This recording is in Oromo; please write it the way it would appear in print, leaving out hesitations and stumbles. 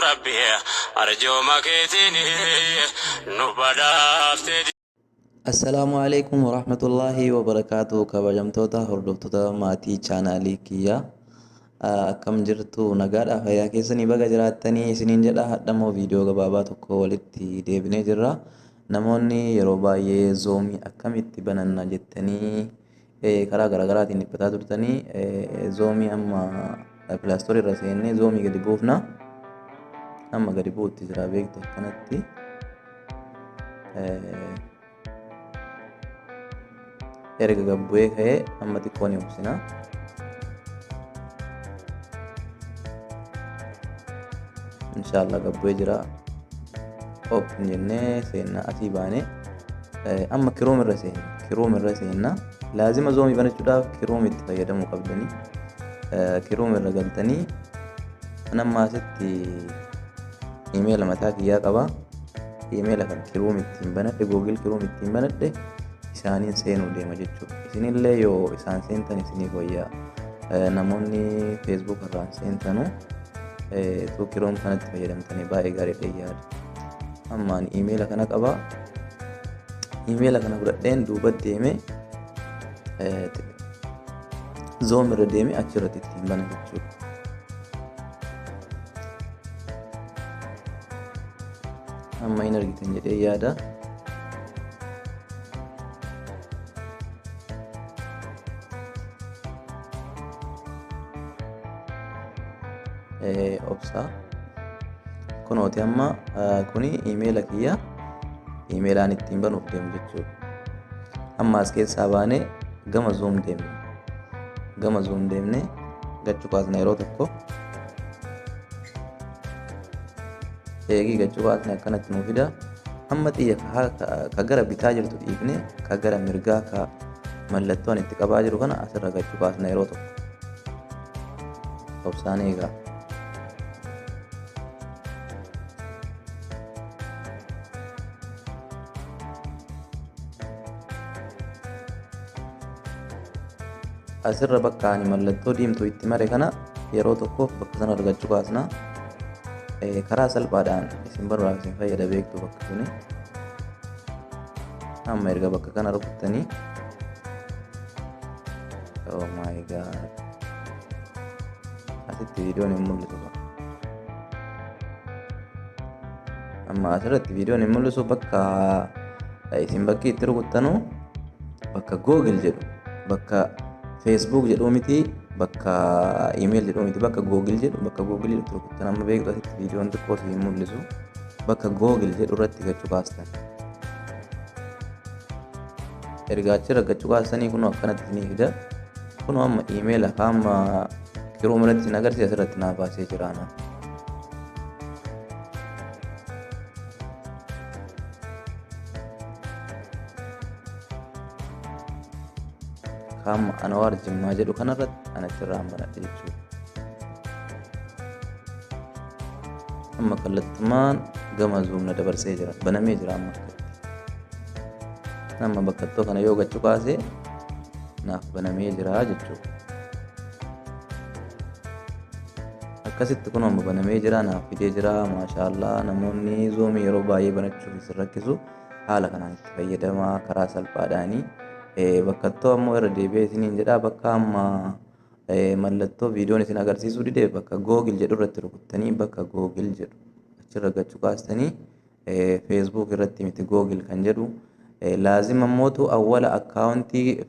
Rabbi arjooma keetiin nu badhaafte. Assalaamu alaikum warahmatullaahi wabarakaatu. Kabajamtoota hordoftoota maatii chaanaalii kiyyaa, akkam jirtu? Nagaadha, fayyaa keessanii? Baga jiraattanii isiniin jedha. Hadhamoo viidiyoo gabaabaa tokko walitti deebinee jirra. Namoonni yeroo baay'ee Zoomii akkamitti bananna jettanii karaa garaagaraatiin dhiphataa turtanii, Zoomii amma Play Store irra seennee Zoomii gadi buufna. Amma gadi bu'utti jira, beektu, akkanatti. Erga gabbu'ee ka'ee amma xiqqoo ni obsina. Inshaallah gabbu'ee jira. Open jennee seenna. Asii baanee amma Chrome irra seenna. Chrome irra seenna. Laazima Zoomii banachuudhaaf Chrome itti fayyadamuu qabdanii. Chrome irra galtanii, amma asitti imeela mataa kiyyaa qaba. Imeela kan Chrome ittiin banadhe, Google Chrome ittiin banadhe, isaaniin seenuu deema jechuudha. Isinillee yoo isaan seentan isiniif wayyaa. Namoonni Facebook irraan seentanu tuu Chrome kanatti fayyadamtanii baay'ee gaariidha yaada. Amma ani imeela kana qaba. Imeela kana fudhadheen duuba deeme, Zoom irra deeme, achirratti ittiin bana jechuudha. Amma hin argitan jedhee yaada. Obsaa, kunooti, amma kuni imeela kiyya, imeelaan ittiin banuuf deemu jechuudha. Amma as keessaa baanee gama Zoom deemna. Gama Zoom deemnee gachuu kaasna yeroo tokko. Eegii gachuu kaasne akkanatti nuu fida. Amma xiyya ka gara bitaa jirtu dhiifne, ka gara mirgaa ka mallattoo ani itti qabaa jiru kana asirra gachuu kaasna yeroo tokko. Obsaan eegaa. Asirra bakka ani mallattoo diimtuu itti mare kana yeroo tokkoof bakka sana argachuu kaasna. Karaa salphaadhaan isin baruudhaaf isin fayyada, beektu, bakka suni. Amma erga bakka kana rukuttanii, oh my God, asitti viidiyoon hin mul'isu. Amma asirratti viidiyoon hin mul'isu. Bakka isin bakki itti rukuttanu bakka Google jedhu, bakka Facebook jedhu miti, bakka email jedhu miti, bakka Google jedhu, bakka Google jedhu rukuttan. Amma beektu, asitti viidiyoon xiqqoo si hin mul'isu. Bakka Google jedhu irratti gachuu kaastan. Erga achirra gachuu kaastanii, kunoo akkanatti isinii fida. Kunoo amma email amma Chrome irratti isin agarsiisa asirratti naa baasee jira anaa. Kaamma Anwaar Jimmaa jedhu kanarratti an achirraan banadhe jechuudha. Amma kallattumaan gama Zoom na dabarsee jira. Banamee jira amma akkatti. Amma bakkattoo kana yoo gachuu kaase naaf banamee jira jechuudha. Akkasitti kun amma banamee jira, naaf fidee jira. Maashaallah, namoonni Zoomii yeroo baay'ee banachuuf isin rakkisu haala kanaan itti fayyadamaa karaa salphaadhaanii. Bakkattoo ammoo irra deebi'ee isiniin jedha, bakka amma mallattoo viidiyoon isin agarsiisuu dide, bakka Google jedhu irratti rukuttanii, bakka Google jedhu achirra gachuu kaastanii, Facebook irratti miti, Google kan jedhu. Laazima mootu awwala akkaawuntii